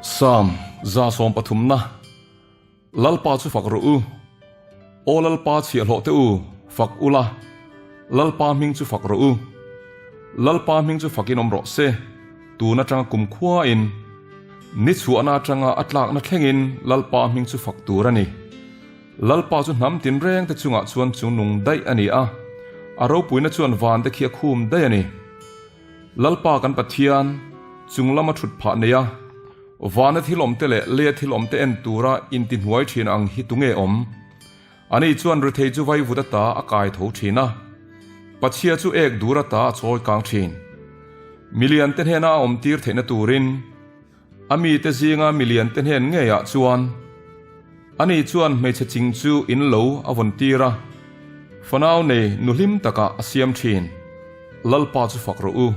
Psalm 133 na Lalpa chu fak rawh u. Aw Lalpa chhiahhlawh te u, fak ula. Lalpa hming chu fak rawh u. Lalpa hming chu fakin awm rawh se, tun atanga kum khuain, ni chhuahna atanga a tlakna thlengin Lalpa hming chu fak tur a ni. Lalpa chu hnam tinreng te chungah chuan chungnung daih a ni a, a ropuina chuan van te khi a khum daih a ni. Lalpa kan Pathian, chung lama thut phah nei a, vana thil awmte leh leia thil awmte en tura intihnuai thin ang hi tunge awm? Ani chuan rethei chu vaivut ata a kai tho thin a, Pachhia chu ek dur ata a chawi kang thin. Milian te hnena a awm tir theihna turin, a mite zinga milian te hnen ngeiah chuan, ani chuan hmeichhe ching chu in lo a vawn tir a, fanau nei nu hlim takah a siam thin. Lalpa chu fak rawh u.